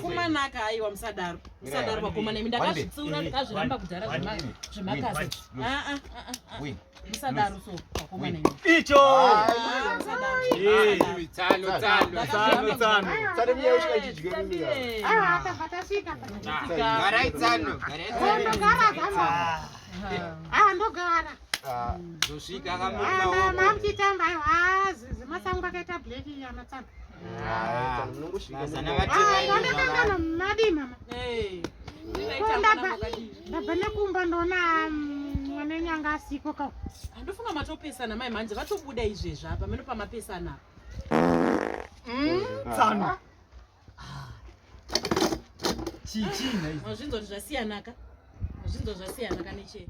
Kumanaka aiwa musadaro musadaro vakomana imi ndakazvitsiura ndikazviramba kudhara zvemakasi ah, ah, ah, musadaro so vakomana imi icho tsano tsano tsano tsano tsano miya usvika ichidya ah tabva tasvika garai tsano garai tsano ndogara tsano ah ndogara Zosvika kamumaoko. Mamuchitamba aiwa zimasango akaita black yana tsano. Mazana vatema izvo. Ndakangana madi mama. Ndabva ndabva nekumba ndoona mwana nyanga asiko ka. Ndofunga matopesana mai manje vatobuda izvezvi apa meno pamapesana. Tsano. Chii chii nhai? Mazvinzwa kuti zvasiyanaka. Mazvinzwa zvasiyanaka nechee.